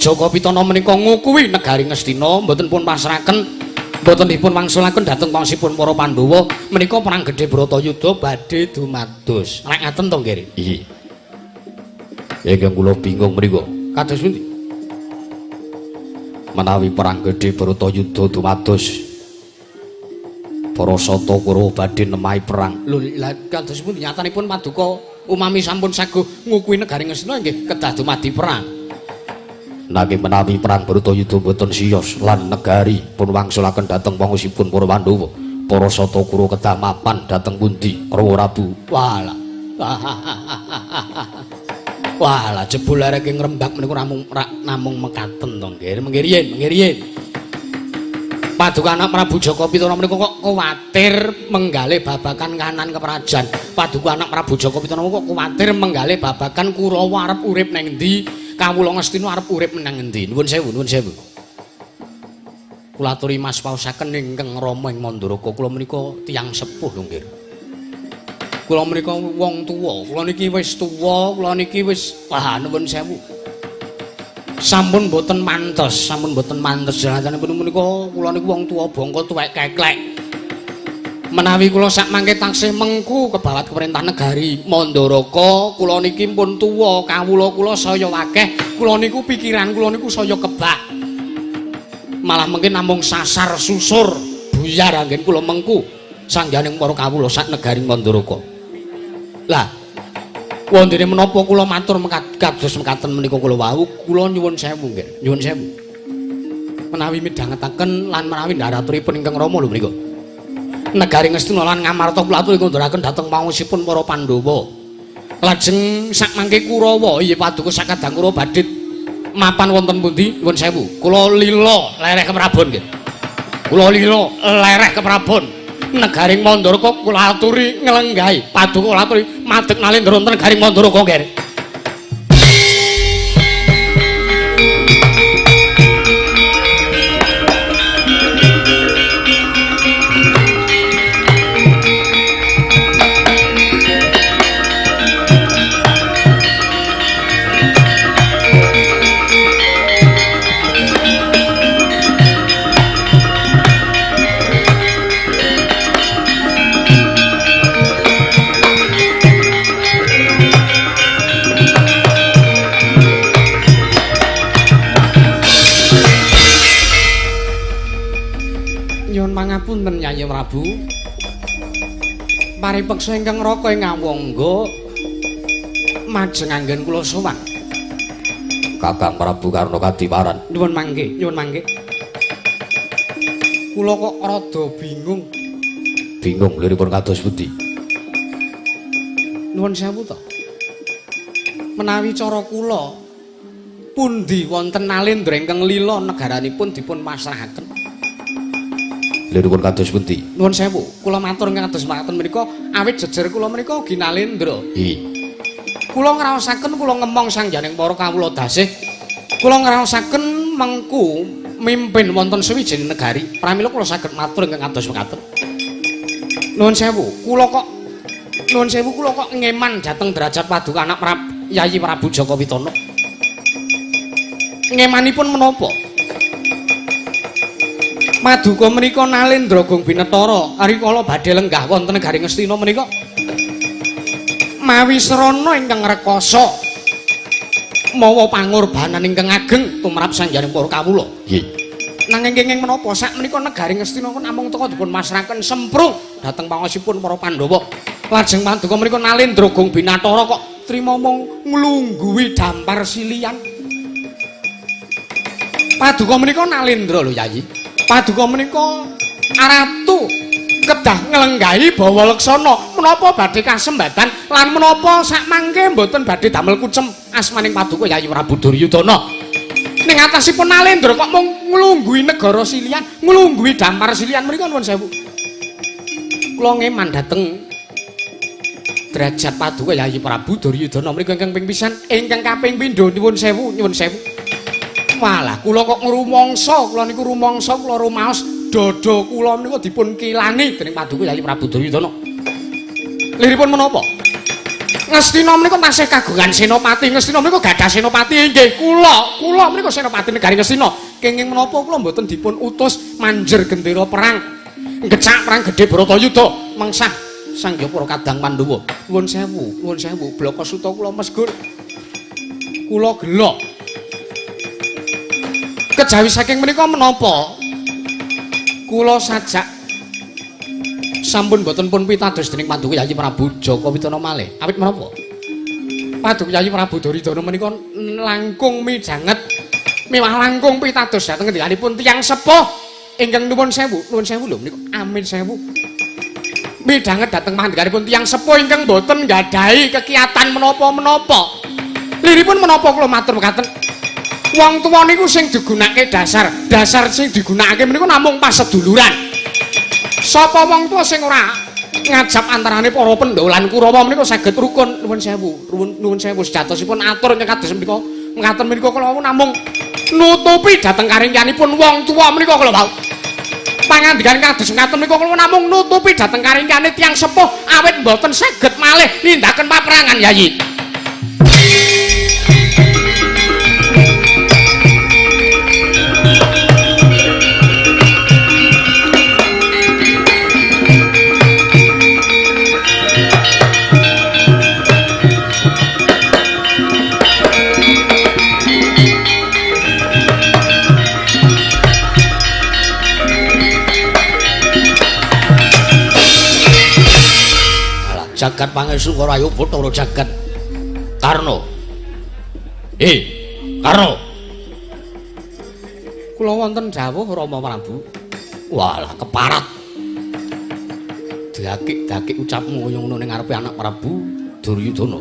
Jaka Pitana menika ngukuhi negari Ngastina mboten pun pasrahaken mboten dipun wangsulaken dhateng panguwasipun para Pandhawa menika perang gedhe Bratayuda badhe dumados. Rek ngaten to nggih? Iya. Ingkang kula bingung mriku. Kados pundi? Menawi perang gedhe Bratayuda dumados, para sata Kurawa badhe nemahi perang. Lho, lha kados pundi nyatanipun paduka umami sampun saguh ngukuhi negari Ngastina nggih kedah dumadi perang. Nanging menawi perang Bratayuda boten siyos lan negari pun wangsulaken dhateng panguwasipun para Pandhawa, para sata Kurawa kedah mapan dhateng pundi Rama Prabu? Walah. Walah jebul areke ngrembak menika namung mekaten to nggih. Mengke riyin, mengke riyin. Paduka anak Prabu Jaka Pitana menika kok kuwatir menggalih babakan kanan keprajan. Paduka anak Prabu Jaka Pitana kok kuwatir menggalih babakan Kurawa arep urip nang endi, kawula Ngastina arep urip nang endi. Nuwun sewu, nuwun sewu. Kula aturi mas paosaken ingkang Rama ing Mandaraka kula menika tiyang sepuh lho nggih. Kula menika wong tuwa, kula niki wis tuwa, kula niki wis wah nuwun sewu. Sampun mboten mantes, sampun mboten mantes jalanipun menika kula niku wong tuwa bangka tuwek keklek. Menawi kula sakmangke taksih mengku kebawat pemerintah negari Mandaraka, kula niki pun tuwa, kawula kula saya akeh, kula niku pikiran kula niku saya kebak. Malah mungkin namung sasar susur buyar anggen kula mengku sangganing para kawula sak negari Mandaraka. Lah wondene menapa kula matur kados mekaten menika kula wau, kula nyuwun sewu nggih, nyuwun sewu. Menawi midhangetaken lan menawi ndharaturipun ingkang Rama lho menika. Negari Ngastina lan Ngamarta kula aturi ngunduraken dhateng panguwasipun para Pandhawa. Lajeng sakmangke Kurawa iya paduka sakadang Kurawa badhe mapan wonten pundi? Nyuwun sewu. Kula lila lereh keprabon nggih. Kula lila lereh keprabon. Negaring Mandaraka kula aturi nglenggahi paduka kula aturi madeg nalendra wonten negaring Mandaraka nggih. Pangapunten Yayi Prabu. Paripeksa ingkang raka ing awangga majeng anggen kula sowan. Kakang Prabu Karna kadiparan. Nyuwun mangke, nyuwun mangke. Kula kok rada bingung. Bingung liripun kados pundi? Nyuwun sewu to. Menawi cara kula pundi wonten nalendra ingkang lila negaranipun dipun pasrahaken. Liripun kados pundi? Nuwun sewu, kula matur ingkang kados makaten menika awit jejer kula menika ugi nalendra. Nggih. Kula ngraosaken kula ngemong sangyaning para kawula dasih. Kula ngraosaken mengku mimpin wonten sawijining negari. Pramila kula saged matur ingkang kados mekaten. Nuwun sewu, kula kok nuwun sewu kula kok ngeman dhateng derajat paduka anak Yayi Prabu Jaka Witana. Ngemanipun menapa? Paduka menika nalendra Gong Binetara rikala badhe lenggah wonten negari Ngastina menika mawi srana ingkang rekasa mawa pangorbanan ingkang ageng tumrap sangyaning para kawula. Nggih. Nanging kenging menapa sak menika negari Ngastina namung teka dipun masrahaken semprung dhateng pangaosipun para Pandhawa. Lajeng paduka menika nalendra Gong Binatara kok trima mung nglungguhi dampar silian. Paduka menika nalendra lho Yayi. Paduka menika ratu kedah nglenggahi bawa leksana menapa badhe kasembatan lan menapa sakmangke mboten badhe damel kucem asmaning paduka Yayi Prabu Duryudana. Ning atasipun nalendra kok mung nglungguhi negara silian, nglungguhi dampar silian menika nuwun sewu. Kula ngeman dhateng derajat paduka Yayi Prabu Duryudana menika ingkang ping pisan, ingkang kaping pindho nyuwun sewu, nyuwun sewu. Walah kula kok ngrumangsa, kula niku rumangsa kula rumaos dada kula menika dipun kilani dening paduka Yayi Prabu Duryudana. Liripun menapa? Ngastina menika tasih kagungan senopati, Ngastina menika gadah senopati inggih kula, kula menika senopati negari Ngastina. Kenging menapa kula mboten dipun utus manjer gendera perang. Ngecak perang gedhe Bharatayuda mengsah Sang Hyang Para Kadang Pandhawa. Nuwun sewu, nuwun sewu, blaka suta kula mesgur. Kula gelo. Kejawi saking menika menapa kula sajak sampun boten pun pitados dening paduka Yayi Prabu Jaka Witana malih. Awit menapa? Paduka Yayi Prabu Duryudana menika langkung mijanget miwah langkung pitados dhateng ngendikanipun tiyang sepuh ingkang nuwun sewu, nuwun sewu lho menika amin sewu. Midhanget dhateng panjenenganipun tiyang sepuh ingkang boten nggadahi kekiatan menapa-menapa. Liripun menapa kula matur mekaten? Wong tuwa niku sing digunakake dasar, dasar sing digunakake menika namung paseduluran. Sapa wong tuwa sing ora ngajap antarane para Pandhawa lan Kurawa menika saged rukun? Nuwun sewu, nuwun sewu sejatosipun atur ingkang kados menika. Mekaten menika kula namung nutupi dhateng karingkianipun wong tuwa menika kula wau. Pangandikan kados mekaten menika kula namung nutupi dhateng karingkiane tiyang sepuh awit mboten saged malih nindaken paperangan Yayi. Jagat Pangestu Rayu Bathara Jagat Karna. Karna. Kula wonten dawuh Rama Prabu. Walah keparat. Dakik-dakik ucapmu kaya ngono ning ngarepe anak Prabu Duryudana.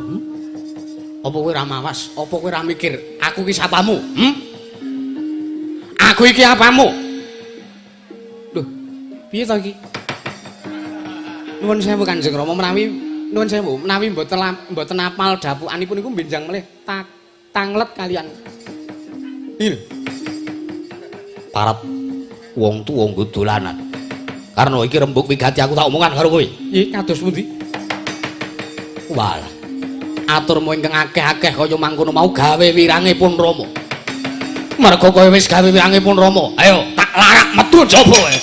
Apa kowe ora mawas? Apa kowe ora mikir aku iki sapamu? Hmm? Aku iki apamu? Lho, piye to iki? Nuwun sewu Kanjeng Rama, menawi nuwun sewu, menawi mboten apal dapukanipun niku benjang melih tanglet kalian. Iki parap wong tuwa nggo dolanan. Karena iki rembug wigati aku tak omongan karo kowe. Nggih, kados pundi? Walah. Aturmu ingkang akeh-akeh kaya mangkono mau gawe wirange pun Rama. Merga kowe wis gawe wirange pun Rama. Ayo tak larak metu jaba kowe.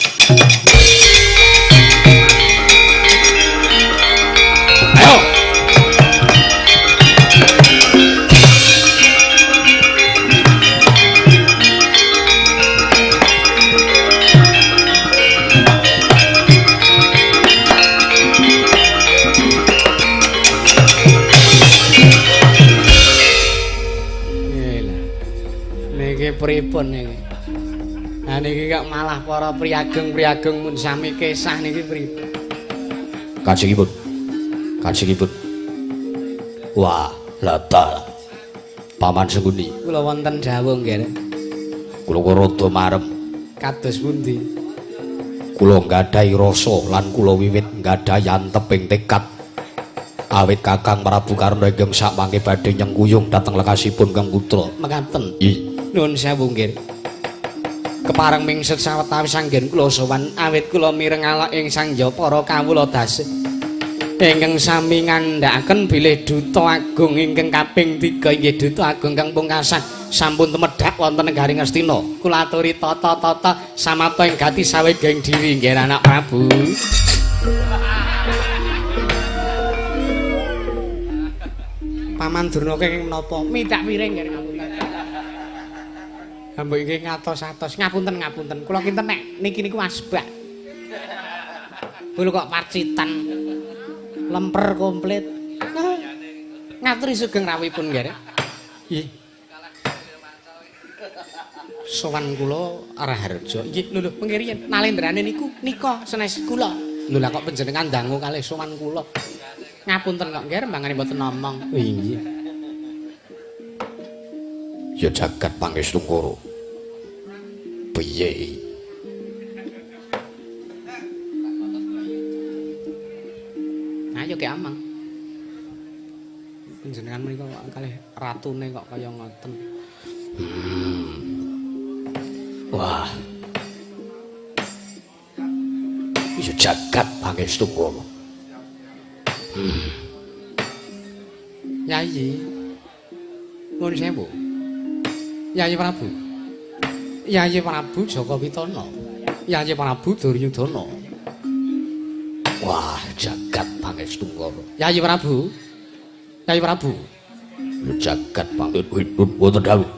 Ayo. Niki pripun niki? Lah niki kok malah para priyageng-priyageng mun sami kesah niki pripun? Kajengipun. Kajengipun. Wah, lha Paman Sengkuni. Kula wonten dawuh nggih. Kula rada marem. Kados pundi? Kula nggadahi rasa lan kula wiwit nggadahi anteping tekad. Awit Kakang Prabu Karna ingkang sakmangke badhe nyengkuyung dhateng lekasipun Kang Putra. Mekaten. Nggih. Nuwun sewu nggih. Kepareng mingset sawetawis anggen kula sowan awit kula mireng alak ing sangya para kawula dasih ingkang sami ngandhakaken bilih duta agung ingkang kaping 3 inggih duta agung kang pungkasan sampun tumedhak wonten negari Ngastina. Kula aturi tata-tata samata ing gati saweging diri nggih anak Prabu. Paman Durna kenging menapa? Midak piring nggih ngapunten. Mbok inggih ngatos-atos. Ngapunten ngapunten. Kula kinten nek niki niku asbak. Bulu kok parcitan. Lemper komplit. Ngaturi sugeng rawuhipun nggih. Nggih. Sowan kula Raharja. Nggih, lho lho mengke riyen nalendrane niku nika senes kula. Lho lah kok panjenengan dangu kalih sowan kula. Ngapunten kok nggih rembangane mboten ngomong. Nggih. Ya jagat pangestungkara. Piye? Ayo ki amang. Panjenengan menika kalih ratune kok kaya ngoten. Wah. Ya jagat pangestungkara. Yayi. Nuwun sewu. Yayi Prabu. Yayi Prabu Jaka Witana. Yayi Prabu Duryudana. Wah, jagat pangestungkara. Yayi Prabu. Yayi Prabu. Jagat pangestungkara wonten dawuh.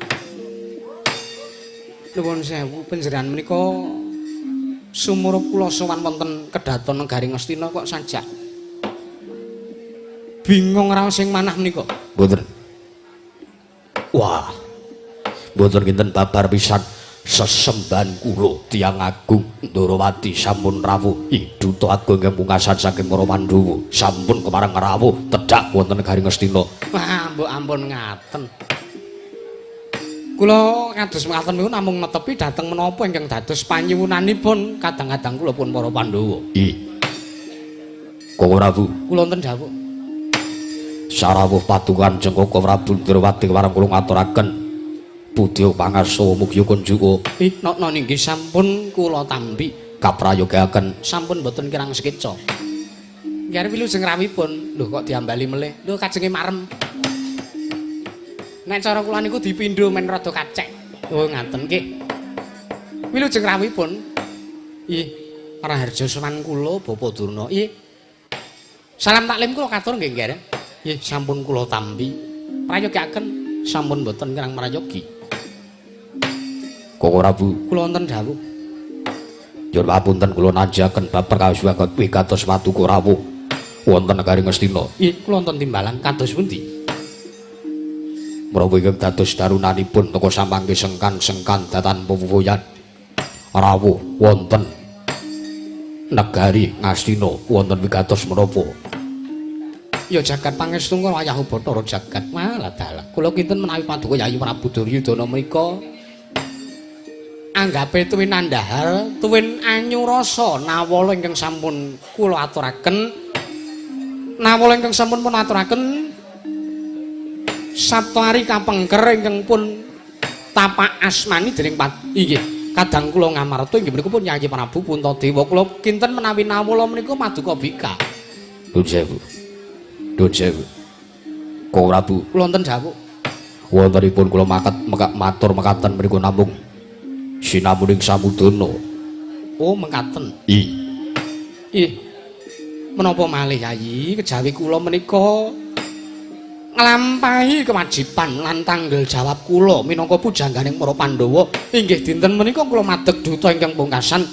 Nuwun sewu panjenengan menika sumurup kula sowan wonten kedaton negari Ngastina kok sajak bingung raos sing manah menika. Mboten. Wah. Mboten kinten babar pisan sesembahan kula tiyang agung Ndorowati sampun rawuh. Duta agung ingkang pungkasan saking para Pandhawa sampun kemarang rawuh tedhak wonten negari Ngastina. Wah, mbok ampun ngaten. Kula kados mekaten niku namung netepi dhateng menapa ingkang dados panyuwunanipun kadang-kadang kula pun para Pandhawa. Nggih. Koko Prabu, kula wonten dawuh. Sarawuh paduka Kanjeng Koko Prabu Ndorowati warang kula ngaturaken budya pangarsa mugi kunjuka. Ih, nokno nggih sampun kula tampi kaprayogaken sampun mboten kirang sekeca. Nggih wilujeng rawuhipun. Lho kok diambali melih. Lho kajenge marem. Nek cara kula niku dipindho men rada kacek. Oh ngaten nggih. Wilujeng rawuhipun. Ih, Raharja sowan kula Bapak Durna. Ih. Salam taklim kula katur nggih nggih. Nggih sampun kula tampi. Prayogaken sampun mboten kirang prayogi. Koko Prabu, kula wonten dawuh. Nyuwun papunten kula nanjaken bab perkawis wigatos paduka rawuh wonten negari Ngastina. Nggih, kula wonten timbalan kados pundi? Menawi ingkang dados darunanipun teka samangke sengkan-sengkan datan pepupuyan rawuh wonten negari Ngastina wonten wigatos menapa? Ya jagat pangestu kula ayahu Bathara jagat. Malah dalah. Kula kinten menawi paduka Yayi Prabu Duryudana menika anggape tuwin andhahar, tuwin anyurasa nawala ingkang sampun kula aturaken. Nawala ingkang sampun pun aturaken Saptari kapengker ingkang pun tapak asmani dening inggih kadang kula ngamarta inggih menika pun Yayi Prabu Puntadewa. Kula kinten menawi nawala menika paduka bika. Nuwun sewu. Nuwun sewu. Kang Prabu, kula wonten dawuh. Wontenipun kula matur mekaten menika namung sinamuning samudana. Oh, mekaten. Ih. Menapa malih Yayi, kejawi kula menika nglampahi kewajiban lan tanggel jawab kula minangka pujangganing para Pandhawa. Inggih dinten menika kula madeg duta ingkang pungkasan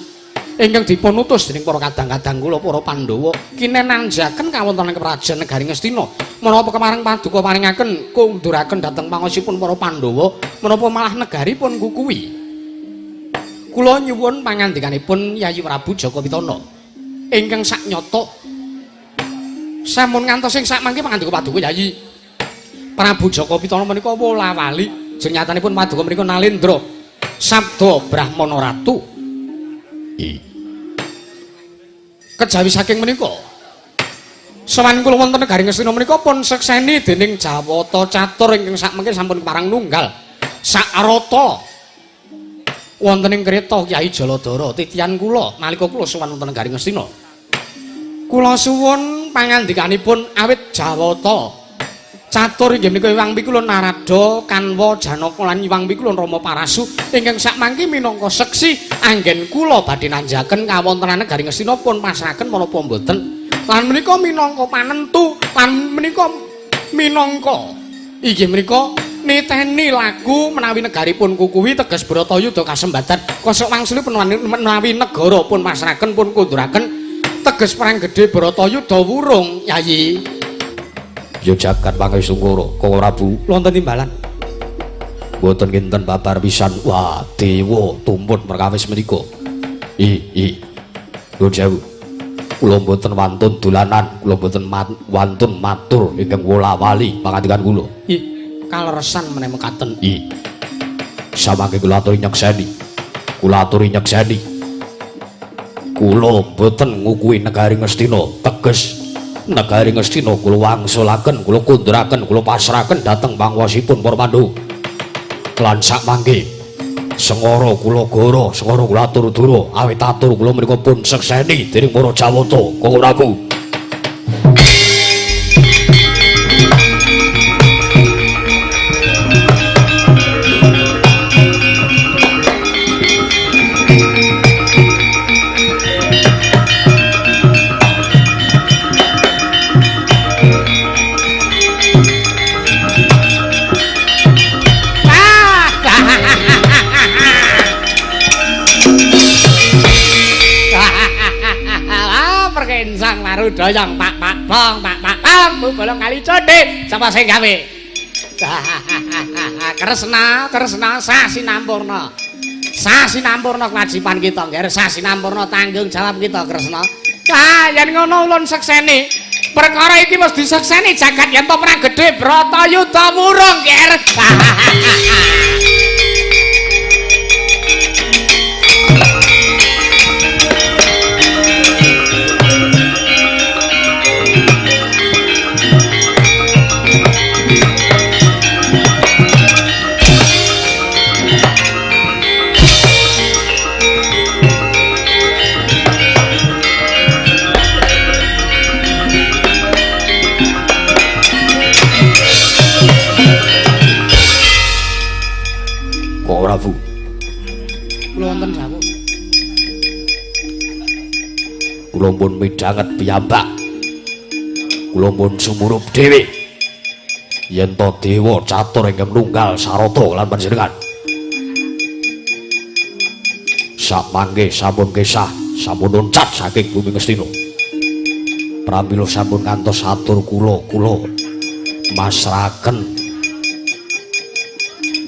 ingkang dipun utus dening para kadang-kadang kula para Pandhawa kinen nanjaken kawontenan kerajaan negari Ngastina. Menapa kemareng paduka paringaken kunduraken dhateng pangosipun para Pandhawa, menapa malah negaripun kukuwi. Kula nyuwun pangandikanipun Yayi Prabu Jaka Pitana ingkang saknyata sampun ngantos ing sakmangke pangandika paduka Yayi Prabu Jaka Pitana menika wola-wali jenyatanipun paduka menika Nalendra Sabda Brahmana Ratu. Kejawi saking menika sowan kula wonten negari Ngastina menika pun sekseni dening Jawata Catur ingkang sakmangke sampun kepareng nunggal sakrata wonten ing kreta Kyai Jaladara titian kula nalika kula sowan wonten negari Ngastina. Kula suwun pangandikanipun awit Jawata Catur inggih menika Iwang Pikulun Narada, Kanwa, Janaka lan Iwang Pikulun Rama Parasu ingkang sakmangke minangka seksi anggen kula badhe nanjaken kawontenan negari Ngastina pun pasrahaken menapa mboten. Lan menika minangka panentu lan menika minangka inggih menika niteni laku menawi negaripun kukuwi teges Bratayuda kasembatan kosok wangsulipun menawi negara pun pasrahaken pun kunduraken teges perang gedhe Bratayuda wurung Yayi. Ya jagat pangestungkara Kang Prabu wonten timbalan mboten kinten babar pisan. Wah, dewa tumpun perkawis menika. Nuwun sewu. Kula mboten wantun dolanan, kula mboten wantun matur ingkang wola-wali pangandikan kula. Ih, kaleresan meneh mekaten. Samangke kula aturi nyekseni. Kula aturi nyekseni. Kula mboten ngukuhi negari Ngastina, teges negari Ngastina kula wangsulaken, kula kunduraken, kula pasrahaken dhateng panguwasipun para Pandhawa. Lan sakmangke sengara kula goro, sengara kula atur dura, awit atur kula menika pun sekseni dening para Jawata, Kang Prabu. Doyong pak pak bong pak pak bong bu bolong kali codhe sapa sing gawe. Kresna Kresna sasinampurna sasinampurna kewajiban kita ngger sasinampurna tanggung jawab kita Kresna. Ah yen ngono ulun sekseni perkara iki wis disekseni jagat yen to perang gedhe Bratayuda wurung ger. Prabu kula wonten dawuh. Kula pun midhanget piyambak. Kula pun sumurup dhewe. Yen to dewa catur ingkang nunggal sarata lan panjenengan. Samangke sampun kesah, sampun loncat saking bumi Ngastina. Pramila sampun ngantos atur kula, kula masrahaken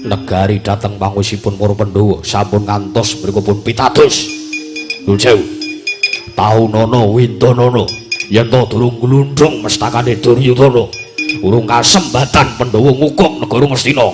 negari dhateng pangusipun para Pandhawa sampun ngantos mriku pun pitados. Nuwun sewu. Taunana windanana Yen to durung glundhung mestakane Duryudana, urung kasembatan Pandhawa ngukuk negara Ngastina.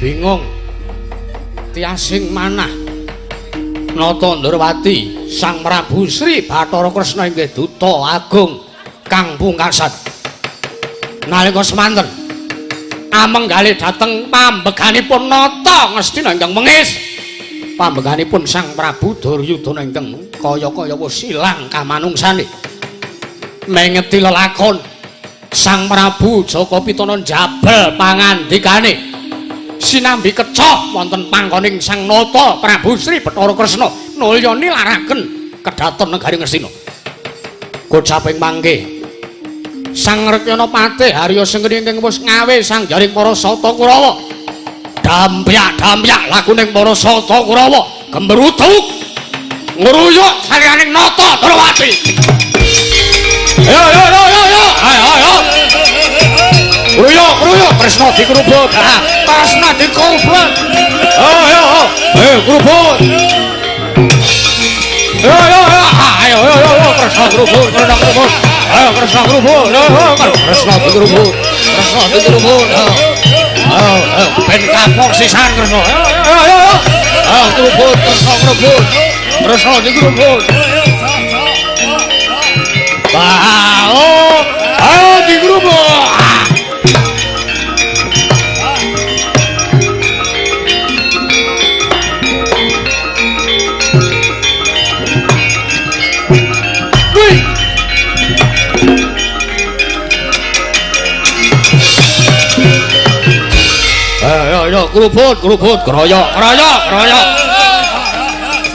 Bingung tiasing manah Nata Ndrawati Sang Prabu Sri Bathara Kresna inggih duta agung kang pungkasan nalika semanten amenggalih dhateng pambeganipun Nata Ngastina ingkang mengis pambeganipun Sang Prabu Duryudana ingkang kaya-kaya wis ilang kamanungsane mengeti lelakon Sang Prabu Jaka Pitana njabel pangandikane sinambi kecoh wonten panggoning Sang Nata Prabu Sri Bathara Kresna nulya nilaraken kedaton negari Ngastina. Gocaping mangke Sang Rekyana Patih Harya Sengkuni ingkang wis ngawe sanggaring para Sata Kurawa. Dampyak-dampyak lakuning para Sata Kurawa gemberutuk ngruyuk saliyaning Nata Ndrawati. Ayo ayo ayo ayo ayo ayo. Ruyuk, ruyuk, Kresna dikerubut. Kresna dikerubut. Ayo, ayo, kerubut. Ayo, ayo, ayo, ayo, ayo, Kresna kerubut, Kresna kerubut. Ayo, Kresna kerubut, ayo, Kresna dikerubut, Kresna dikerubut. Ayo, ayo, ben kapok sisan Kresna. Ayo, ayo, ayo, ayo, kerubut, Kresna kerubut, Kresna dikerubut. Wah, oh, ayo dikerubut. Ayo kerubut, kerubut, keroyok, keroyok, keroyok.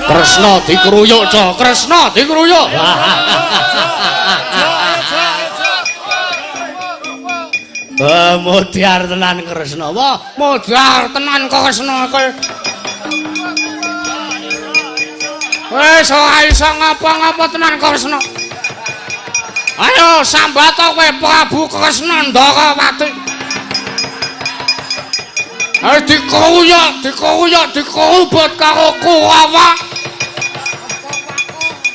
Kresna dikeruyuk, cah. Kresna dikeruyuk. Modar tenan Kresna. Wah, modar tenan Kresna kowe. Wis ora iso ngapa-ngapa tenan Kresna. Ayo sambat kowe Prabu Kresna Ndharawati. Ayo dikeruyuk, dikeruyuk, dikerubut karo Kurawa.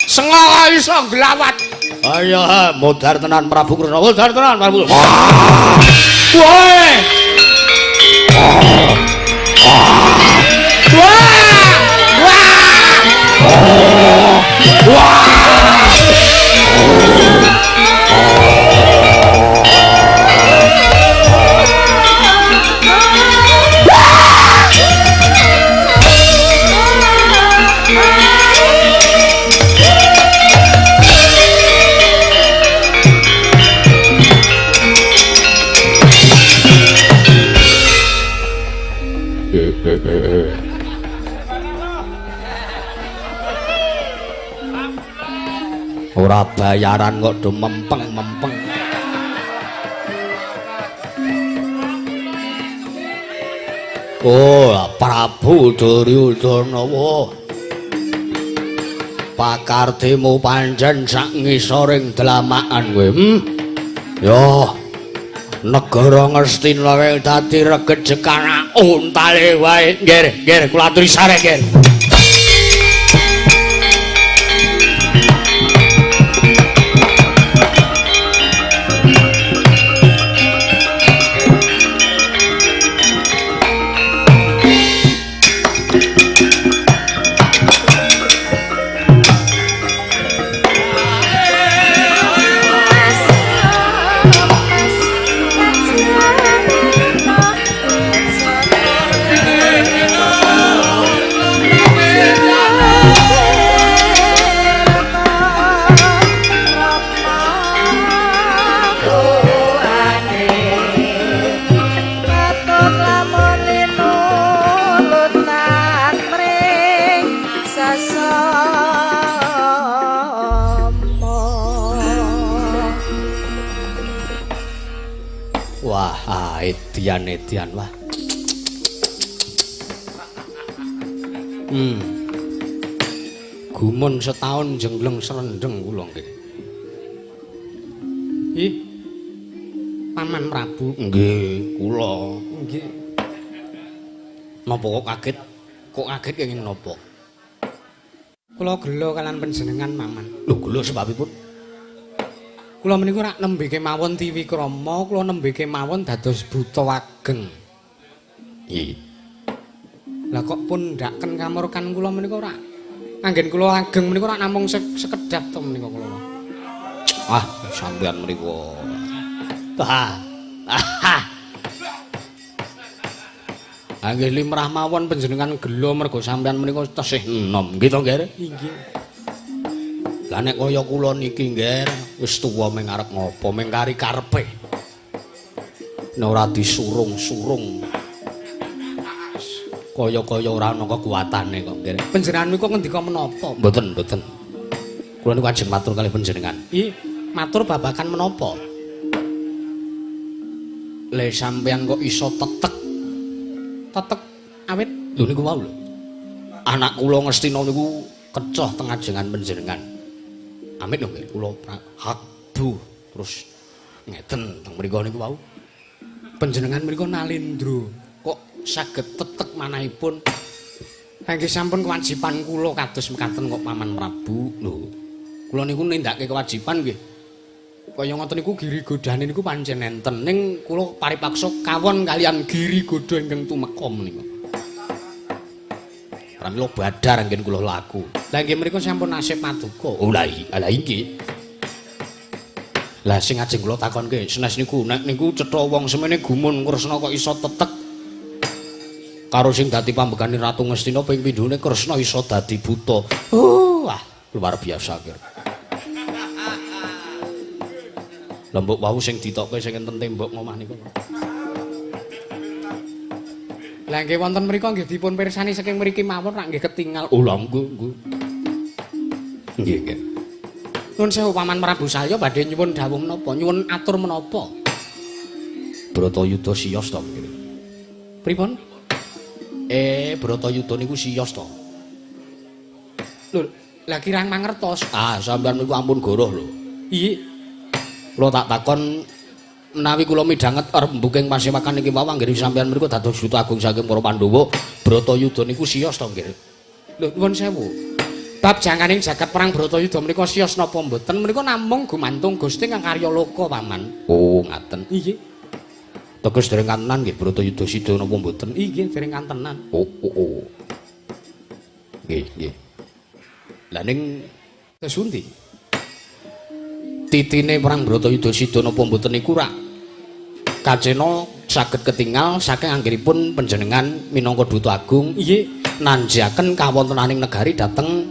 Sengara iso nglawat. Ayo modar tenan Prabu Kresna, modar tenan Prabu. Woi. Wah! Wah! Wah! Ora bayaran kok do mempeng-mempeng. Oh, Prabu Duryudana wah. Pakartimu pancen sak ngisoring dlamakan kowe. Yo. Negara Ngastina wae dadi regejekan untale wae. Nggih, nggih, kula aturi sare, nggih. Mas, Wah, edian-edian wah. Gumun setahun jengleng serendeng kula nggih. Ih. Paman Prabu. Nggih, kula. Nggih. Napa kok kaget? Kok kaget kenging napa? Kula gela kalian panjenengan, Paman. Lho, gela sebabipun? Kula menika rak nembe kemawon tiwikrama, kula nembe kemawon dados buta ageng. Nggih. Lah kok pun ndaken kamurkan kula menika rak anggen kula ageng menika rak namung sekedap to menika kula. Ah, sampean mriku. Ah. Nggih limrah mawon panjenengan gela mergo sampean menika tesih enom. Nggih to, Ngger? Inggih. Lah nek kaya kula niki, Ngger, wis tuwa meng arep ngopo, meng kari karepe. Nek ora disurung-surung. Kaya-kaya ora ana kekuatane kok, Ngger. Panjenengan niku ngendika menapa? Mboten, mboten. Kula niku ajeng matur kalih panjenengan. Ih, matur babagan menapa? Le sampean kok iso tetek tetek awit lho niku wau lho. Anak kula Ngastina niku kecoh teng ajengan panjenengan. Amit lho nggih kula hakbu terus ngeten teng mriku niku wau. Panjenengan mriku nalindra kok saged tetek manahipun. Nggih sampun kewajiban kula kados mekaten kok Paman Prabu. Lho, kula niku nindakake kewajiban nggih. Kaya ngoten niku giri godane niku pancen enten ning kula paripaksa kawon kalian giri godha ingkang tumeka menika. Pramila badar anggen kula laku. Lah nggih mriku sampun nasib paduka. Oh lah inggih. Lah sing ajeng kula takonke senes niku nek niku cetha wong semene gumun Kresna kok iso tetek karo sing dadi pambekane Ratu Ngastina ping pindhone Kresna iso dadi buta. Wah, luar biasa kira. Lembuk wau sing ditokke sing enten tembok ngomah niku. Lah nggih wonten mriku nggih dipun pirsani saking mriki mawon rak nggih ketingal. Oh lha nggih nggih. Nggih nggih. Nuwun sewu Paman Prabu Salya badhe nyuwun dawuh menapa? Nyuwun atur menapa? Bratayuda siyos to nggih. Pripun? Bratayuda niku siyos to. Lho, lah kirang mangertos. Ah, sampean niku ampun goroh lho. Iya. Kula tak takon menawi kula midhanget rembuking pasewakan niki wau anggere sampean mriku dados duta agung saking para Pandhawa, Bratayuda niku siyos to nggih. Lho, nuwun sewu. Bab janganing jagat perang Bratayuda menika siyos napa mboten menika namung gumantung Gusti kang karya loka, Paman. Oh, ngaten. Inggih. Teges dereng kantenan nggih Bratayuda sida napa mboten? Inggih, dereng kantenan. Oh, oh, oh. Nggih, nggih. Lah ning sesundi? Titine perang Bratayuda sida napa mboten niku rak kacena saged ketingal saking anggenipun panjenengan minangka duta agung inggih nanjaken kawontenaning negari dhateng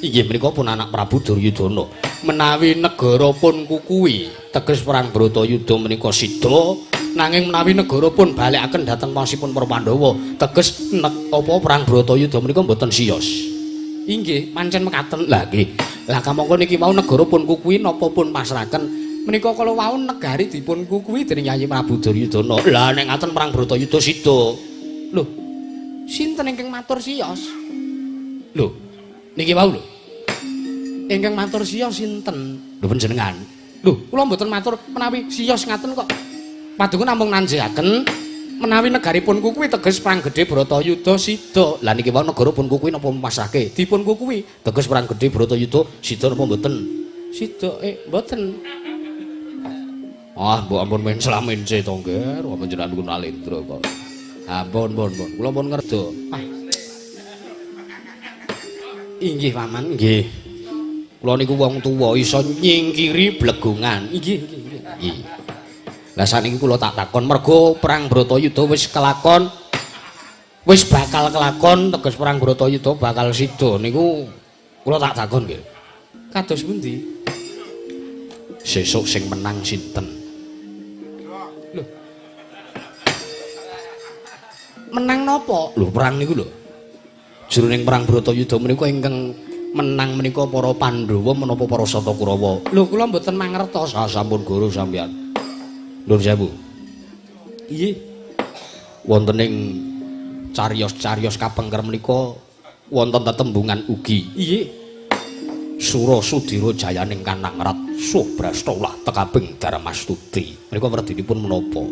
inggih menika pun anak Prabu Duryudana. Menawi negara pun kukuwi teges perang Bratayuda menika sida, nanging menawi negara pun balekaken dhateng pasipun para Pandhawa teges apa perang Bratayuda menika mboten siyos. Inggih, pancen mekaten. Lah nggih. Lah kamangka niki wau negara pun kukuwi napa pun pasraken menika kala wau negari dipun kukuwi dening Yayi Prabu Duryudana. Lah nek ngaten perang Bratayuda sida. Lho, sinten ingkang matur siyos? Lho, niki wau lho. Ingkang matur siyos sinten? Lho panjenengan. Lho, kula mboten matur menawi siyos ngaten kok. Paduka namung nanjaken menawi negaripun kukuwi teges perang gedhe Bratayuda sida. Lah niki wau negara pun kukuwi napa pasrahke? Dipun kukuwi teges perang gedhe Bratayuda sida napa mboten? Sida mboten. Ah, mbok ampun mencla-mence to, Ngger. Wong panjenengan niku nalendra kok. Ampun, pun, pun. Kula pun ngerda. Ah. Inggih, Paman. Nggih. Kula niku wong tuwa iso nyingkiri blegongan. Inggih, nggih, nggih. Nggih. Lah saniki kula tak takon mergo perang Bratayuda wis kelakon, wis bakal kelakon teges perang Bratayuda bakal sida niku kula tak takon nggih. Kados pundi? Sesuk sing menang sinten? Lho. Menang napa? Lho perang niku lho. Jroning perang Bratayuda menika ingkang menang menika para Pandhawa menapa para Sata Kurawa? Lho kula mboten mangertos. Ah sampun guru sampeyan. Nuwun sewu. Inggih. Wonten ing cariyos-cariyos kapengker menika wonten tetembungan ugi. Inggih. Sura Sudira jayaning kanangrat Subrasta ulah tekabing Darmastuti. Menika werdinipun menapa?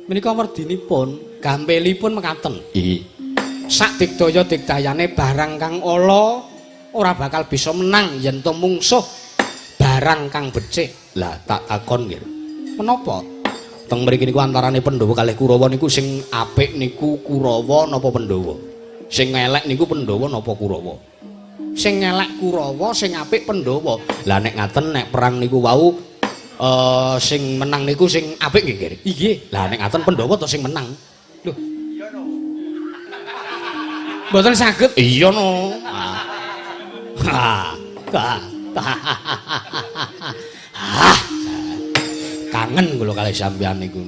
Menika werdinipun gampilipun mekaten. Inggih. Sak digdaya digdayane barang kang ala ora bakal bisa menang yen to mungsuh barang kang becik. Lah tak takon nggih. Menapa? Teng mriki niku antarane Pandhawa kalih Kurawa niku sing apik niku Kurawa napa Pandhawa? Sing elek niku Pandhawa napa Kurawa? Sing elek Kurawa, sing apik Pandhawa. Lah nek ngaten nek perang niku wau sing menang niku sing apik nggih, Nggih. Inggih. Lah nek ngaten Pandhawa to sing menang. Lho. Mboten saged. Iya no. Ha. Kangen kula kalih sampeyan niku.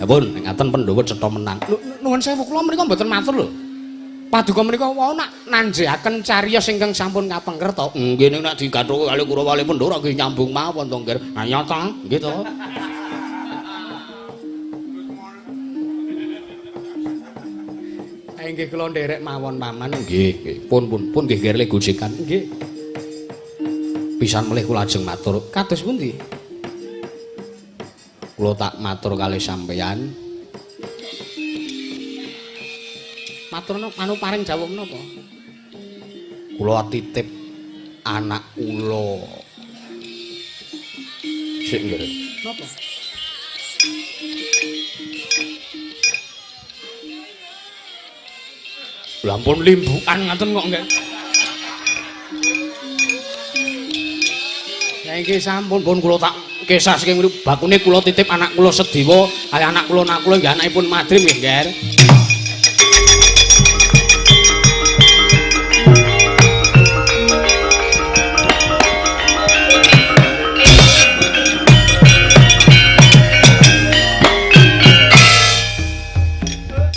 Ya pun, nek ngaten Pandhawa cetha menang. Nuwun sewu kula menika mboten matur lho. Paduka menika wau nak nanjeaken cariyos ingkang sampun kapengker to. Nggih ning nek digathuke kalih Kurawa kalih Pandhawa nggih nyambung mawon to, Nggih. Ha iya ta, nggih to. Nggih kula nderek mawon paman. Nggih, nggih. Pun pun pun nggih nggih gojekan. Nggih. Pisan melih kula ajeng matur. Kados pundi? Kula tak matur kalih sampeyan. Matur anu paring jawab menapa? Kula titip anak kula. Sik nggih. Napa? Lha ampun limbukan ngaten kok nggih. Ya nggih sampun pun kula tak kesah saking mriku bakune kula titip anak kula Sediwa kalih anak kula Nakula nggih anakipun Madrim nggih, Ngger.